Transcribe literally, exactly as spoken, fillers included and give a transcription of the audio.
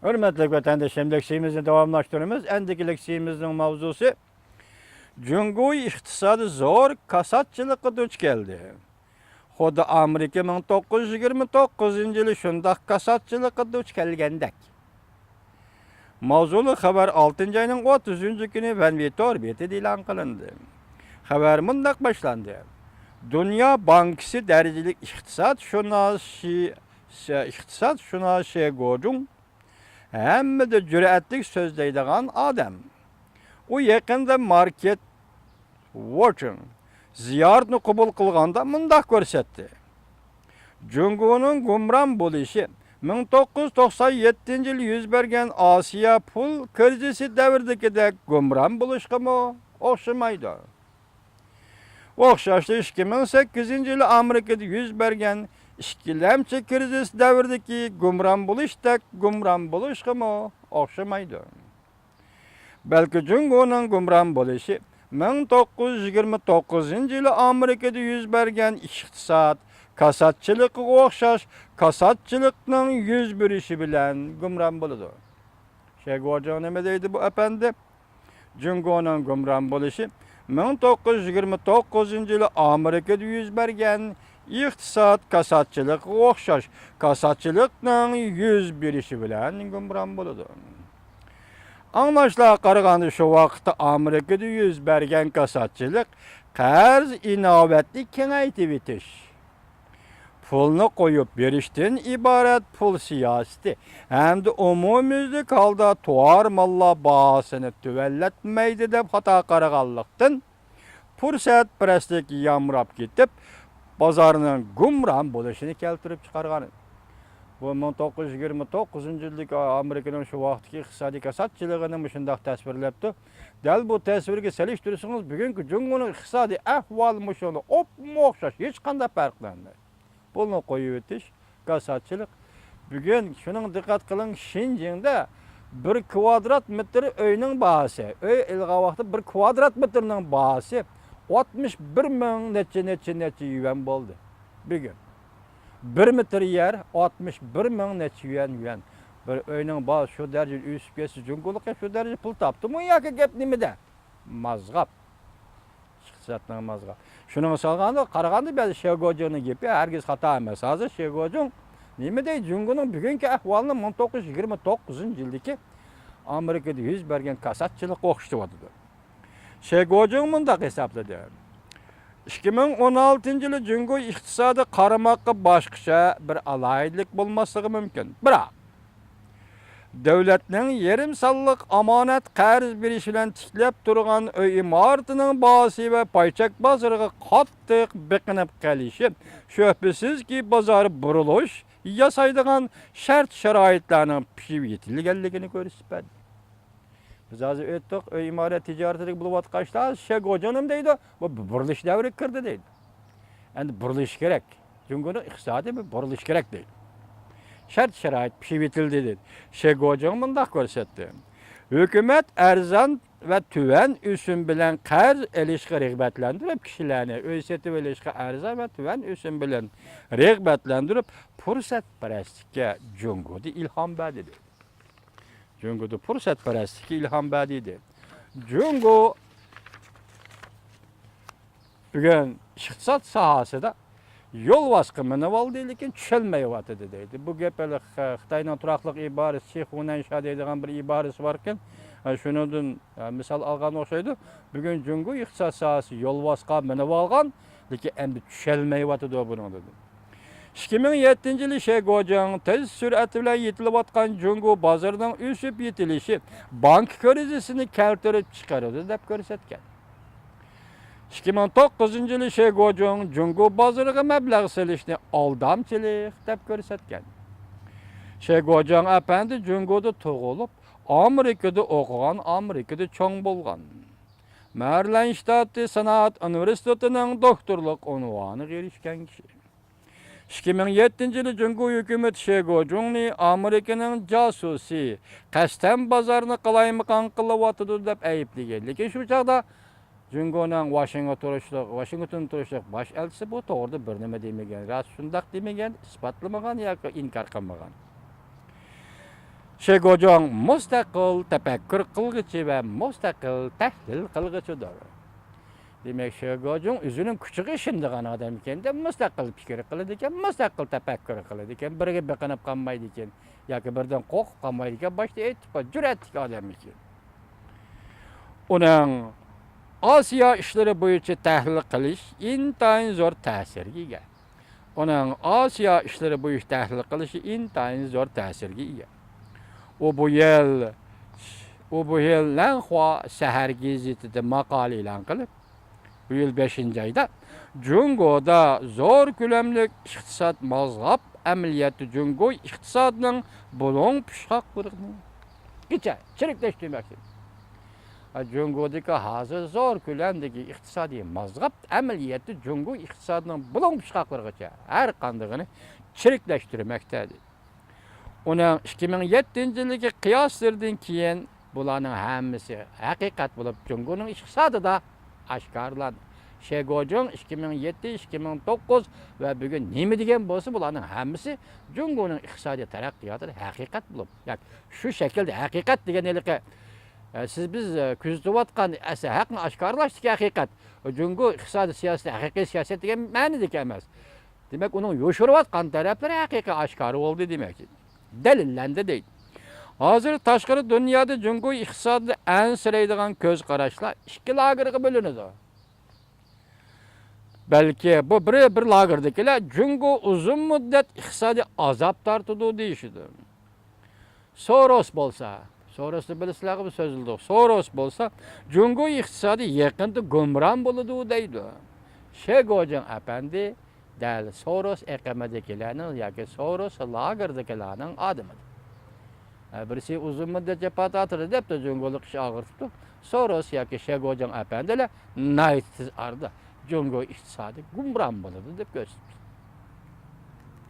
ھۆرمەتلىك ۋەتەنداشلىرىم، لېكسىيىمىزنى داۋاملاشتۇرىمىز. ئەندىكى لېكسىيىمىزنىڭ ماۋزۇسى، جۇڭگو ئىقتىسادى زور كاساتچىلىققا دۇچ كەلدى. خۇددى ئامېرىكا مىڭ توققۇز يۈز يىگىرمە توققۇزىنچى يىلى شۇنداق كاساتچىلىققا دۇچ كەلگەندەك. ماۋزۇلۇق خەۋەر ئالتىنچى ئاينىڭ ئوتتۇزىنچى كۈنى ۋەنۋى تور بېتىدە ئېلان قىلىندى. خەۋەر مۇنداق باشلاندى: دۇنيا بانكىسى دەرىجىلىك ئىقتىساد شۇناسى، ئىقتىساد شۇناسى شې گوجۇڭ ھەممىدە جۈرئەتلىك سۆزلەيدىغان ئادەم. ئۇ يېقىندا ماركېت ۋوچىڭ زىيارىتىنى قوبۇل قىلغاندا مۇنداق كۆرسەتتى: جۇڭگونىڭ گۇمران بولۇشى مىڭ توققۇز يۈز توقسان يەتتىنچى يىلى يۈز بەرگەن ئاسىيا پۇل كىرىزىسى دەۋرىدىكىدەك گۇمران بولۇشقىمۇ ئوخشىمايدۇ. ئوخشاشلا ئىككى مىڭ سەككىزىنچى يىلى ئامېرىكىدا يۈز بەرگەن ئىككىلەمچى كىرىزىس دەۋرىدىكى گۇمران بولۇشتەك گۇمران بولۇشقىمۇ ئوخشىمايدۇ. بەلكى جۇڭگونىڭ گۇمران بولۇشى مىڭ توققۇز يۈز يىگىرمە توققۇزىنچى يىلى ئامېرىكىدا يۈز بەرگەن ئىقتىساد كاساتچىلىقىغا ئوخشاش كاساتچىلىقنىڭ يۈز بېرىشى بىلەن گۇمران بولىدۇ. شې گوجۇڭ نېمە دەيدۇ بۇ ئەپەندى؟ جۇڭگونىڭ گۇمران بولۇشى مىڭ توققۇز يۈز يىگىرمە توققۇزىنچى يىلى ئامېرىكىدا يۈز بەرگەن ئىقتىساد كاساتچىلىقىغا ئوخشاش كاساتچىلىقنىڭ يۈز بېرىشى بىلەن گۇمران بولىدۇ. ئاڭلاشلارغا قارىغاندا، شۇ ۋاقىتتا ئامېرىكىدا يۈز بەرگەن كاساتچىلىق قەرز ئىناۋەتنى كېڭەيتىۋېتىش، پۇلنى قويۇپ بېرىشتىن ئىبارەت پۇل سىياسىتى ھەمدە ئومۇميۈزلۈك ھالدا تاۋار ماللار باھاسىنى تۆۋەنلەتمەيدۇ دەپ خاتا قارىغانلىقتىن، پۇرسەتپەرەسلىك يامراپ كېتىپ، بازارنىڭ گۇمران بولۇشىنى كەلتۈرۈپ چىقارغان. بۇ مىڭ توققۇز يۈز يىگىرمە توققۇزىنچى يىلدىكى ئامېرىكىنىڭ شۇ ۋاقىتتىكى ئىقتىسادىي كاساتچىلىقىنى مۇشۇنداق تەسۋىرلەپتۇ. دەل بۇ تەسۋىرگە سېلىشتۇرسىڭىز، بۈگۈنكى جۇڭگونىڭ ئىقتىسادىي ئەھۋالى مۇشۇنىڭ ئوپمۇ ئوخشاش، ھېچقانداق پەرقلەنمەيدۇ. پۇلنى قويۇۋېتىش، كاساتچىلىق. بۈگۈن شۇنىڭ دىققەت قىلىڭ، شىنجىڭدا بىر كۋادرات مېتىر ئۆينىڭ باھاسى، ئۆي ئېلىنغان ۋاقىتتا بىر كۋادرات مېتىرنىڭ باھاسى ئاتمىش بىر مىڭ نەچچە، نەچچە، نەچچە يۈەن بولدى. بۈگۈن بىر مېتىر يەر ئاتمىش بىر مىڭ نەچچە يۈەن، يۈەن. بىر ئۆينىڭ باھاسى شۇ دەرىجىدە ئۆسۈپ كەتسە، جۇڭگولۇق شۇ دەرىجىدە پۇل تاپتىمۇ ياكى گەپ نېمىدە؟ مازغاپ. ئىقتىسادنىڭ مازغاپ. شۇنىڭغا سالغاندا، قارىغاندا بەزى شياۋ گوجياڭنىڭ گېپى ھەرگىز خاتا ئەمەس. ھازىر شياۋ گوجياڭ نېمە دەيدۇ؟ جۇڭگونىڭ بۈگۈنكى ئەھۋالىنى مىڭ توققۇز يۈز يىگىرمە توققۇزىنچى يىلدىكى ئامېرىكىدا يۈز بەرگەن كاساتچىلىققا ئوخشىتىۋاتىدۇ. شياۋ گوجياڭ مۇنداق ھېسابلىدى: ئىككى مىڭ ئون ئالتىنچى يىلى جۇڭگو ئىقتىسادى قارىماققا باشقىچە بىر ئالاھىدىلىك بولماسلىقى مۇمكىن. بىراق، دۆلەتنىڭ يېرىم سانلىق ئامانەت قەرز بېرىش بىلەن تىكلەپ تۇرغان ئۆي ئىمارىتىنىڭ باھاسى ۋە پاي چەك بازىرىغا قاتتىق بېقىنىپ قېلىشى شۈبھىسىزكى، بازار بۇرۇلۇش ياسايدىغان شەرت-شارائىتلارنىڭ پىشىپ يېتىلگەنلىكىنى كۆرسىتىپ بەردى. بىز ھازىر ئۆتتۇق، ئۆي ئىمارەت تىجارىتىدىكى بولۇۋاتقان ئىشلار، شياۋ گوجياڭ نېمە دەيدۇ؟ بۇ بۇرۇلۇش دەۋرىگە كىردى دەيدۇ. ئەمدى بۇرۇلۇش كېرەك. جۇڭگونىڭ ئىقتىسادى بۇ بۇرۇلۇش كېرەك دەيدۇ. شەرت-شارائىت پىشىۋېتىلدى دەيدۇ. شياۋ گوجياڭ مۇنداق كۆرسەتتى: ھۆكۈمەت ئەرزان ۋە تۆۋەن ئۆسۈم بىلەن قەرز ئېلىشقا رىغبەتلەندۈرۈپ، كىشىلەرنى ئۆي سېتىۋېلىشقا ئەرزان ۋە تۆۋەن ئۆسۈم بىلەن رىغبەتلەندۈرۈپ، پۇرسەتپەرەسلىككە جۇڭگودا ئىلھام بەردى دەيدۇ. جۇڭگودا پۇرسەتپەرەسلىككە ئىلھام بەردى دەيدۇ. جۇڭگو بۈگۈن ئىقتىساد ساھەسىدە يولۋاسقا مىنىۋالدى، لېكىن چۈشەلمەيۋاتىدۇ دەيدۇ. بۇ گەپ ھېلى خ-، خىتاينىڭ تۇراقلىق ئىبارىسى چى خۇنەنشا دەيدىغان بىر ئىبارىسى باركەن. ھە، شۇنىڭدىن، ھە، مىسال ئالغان ئوخشايدۇ. بۈگۈن جۇڭگو ئىقتىساد ساھەسى يولۋاسقا مىنىۋالغان، لېكىن ئەمدى چۈشەلمەيۋاتىدۇ بۇنىڭدىن. ئىككى مىڭ يەتتىنچى يىلى شياۋ گوجياڭ تېز سۈرئەت بىلەن يېتىلىۋاتقان جۇڭگو بازىرىنىڭ ئۆسۈپ يېتىلىشى بانكا كىرىزىسىنى كەلتۈرۈپ چىقىرىدۇ دەپ كۆرسەتكەن. ئىككى مىڭ توققۇزىنچى يىلى شياۋ گوجياڭ جۇڭگو بازىرىغا مەبلەغ سېلىشنى ئالدامچىلىق دەپ كۆرسەتكەن. شياۋ گوجياڭ ئەپەندى جۇڭگودا تۇغۇلۇپ، ئامېرىكىدا ئوقۇغان، ئامېرىكىدا چوڭ بولغان. مەرىلەند شتاتى سانائەت ئۇنىۋېرسىتېتىنىڭ دوكتورلۇق ئۇنۋانىغا ئېرىشكەن كىشى. ئىككى مىڭ يەتتىنچى يىلى جۇڭگو ھۆكۈمىتى شياۋ گوجياڭنى ئامېرىكىنىڭ جاسۇسى، قەستەن بازارنى قالايمىقان قىلىۋاتىدۇ دەپ ئەيىبلىگەن. لېكىن شۇ چاغدا جۇڭگونىڭ ۋاشىنگتون تۇرۇشلۇق، ۋاشىنگتون تۇرۇشلۇق باش ئەلچىسى بۇ توغرىدا بىر نېمە دېمىگەن. راست شۇنداق دېمىگەن، ئىسپاتلىمىغان ياكى ئىنكار قىلمىغان. شېگوجۇڭ مۇستەقىل تەپەككۇر قىلغۇچى ۋە مۇستەقىل تەھلىل قىلغۇچىدۇر. دېمەك، شېگوجۇڭ ئۆزىنىڭ كۈچىگە ئىشىنىدىغان ئادەم ئىكەن-دە، مۇستەقىل پىكىر قىلىدىكەن، مۇستەقىل تەپەككۇر قىلىدىكەن، بىرىگە بېقىنىپ قالمايدىكەن ياكى بىرىدىن قورقۇپ قالمايدىكەن، باشتا ئېيتىپ قوي، جۈرئەتلىك ئادەم ئىكەن. ئۇنىڭ ئاسىيا ئىشلىرى بويىچە تەھلىل قىلىش ئىنتايىن زور تەسىرگە ئىگە. ئۇنىڭ ئاسىيا ئىشلىرى بويىچە تەھلىل قىلىشى ئىنتايىن زور تەسىرگە ئىگە. ئۇ بۇ يىل، ئۇ بۇ يىل لەنخۇا شەھەر گېزىتىدە ماقالە ئېلان قىلىپ، بۇ يىل بەشىنچى ئايدا جۇڭگودا زور كۆلەملىك ئىقتىساد مازغاپ ئەمەلىيەتتە جۇڭگو ئىقتىسادىنىڭ بۇلۇڭ پۇچقاقلىرىنى چىرىكلەشتۈرمەكچى. جۇڭگودىكى ھازىر زور كۆلەمدىكى ئىقتىسادىي مازغاپ ئەمەلىيەتتە جۇڭگو ئىقتىسادىنىڭ بۇلۇڭ پۇچقاقلىرىغىچە ھەر قاندىقىنى چىرىكلەشتۈرمەكتە، دېدى. ئۇنىڭ ئىككى مىڭ يەتتىنچى يىلدىكى قىياسلىرىدىن كېيىن بۇلارنىڭ ھەممىسى ھەقىقەت بولۇپ، جۇڭگونىڭ ئىقتىسادىدا ئاشكارىلاندى. شېگوجۇڭ ئىككى مىڭ يەتتە، ئىككى مىڭ توققۇز ۋە بۈگۈن نېمە دېگەن بولسا، بۇلارنىڭ ھەممىسى جۇڭگونىڭ ئىقتىسادىي تەرەققىياتىدا ھەقىقەت بولۇپ، ياكى شۇ شەكىلدە ھەقىقەت دېگەن ھېلىقى، ئە، سىز بىز، ئە، كۆزىتىۋاتقان ئەسلى ھەقنى ئاشكارىلاشتىكى ھەقىقەت. جۇڭگو ئىقتىسادىي سىياسىتى ھەقىقىي سىياسەت دېگەن مەنىدىكى ئەمەس. دېمەك، ئۇنىڭ يوشۇرۇۋاتقان تەرەپلىرى ھەقىقىي ئاشكارا بولدى دېمەكچى. دەلىللەندى دەيدۇ. ھازىر تاشقىرى دۇنيادا جۇڭگو ئىقتىسادىدا ئەنسىرەيدىغان كۆز قاراشلار ئىككى لاگېرغا بۆلۈنىدۇ. بەلكى بۇ بىر، بىر لاگېردىكىلەر جۇڭگو ئۇزۇن مۇددەت ئىقتىسادىي ئازاب تارتىدۇ دېيىشىدۇ. سوروس بولسا، سوروسنى بىلىسىلەرغۇ، بىز سۆزلىدۇق. سوروس بولسا، جۇڭگو ئىقتىسادى يېقىندا گۇمران بولىدۇ دەيدۇ. شېگوجىڭ ئەپەندى دەل سوروس ئېقىمىدىكىلەرنىڭ ياكى سوروس لاگېرىدىكىلەرنىڭ ئادىمىدۇر. ھە، بىرسى ئۇزۇن مۇددەت جاپا تارتىدۇ دەپتۇ، جۇڭگولۇق ئىش ئاغرىتىپتۇ. سوروس ياكى شېگوجىڭ ئەپەندىلەر ناھايىتى تېز ئارىدا جۇڭگو ئىقتىسادى گۇمران بولىدۇ دەپ كۆرسىتىپتۇ.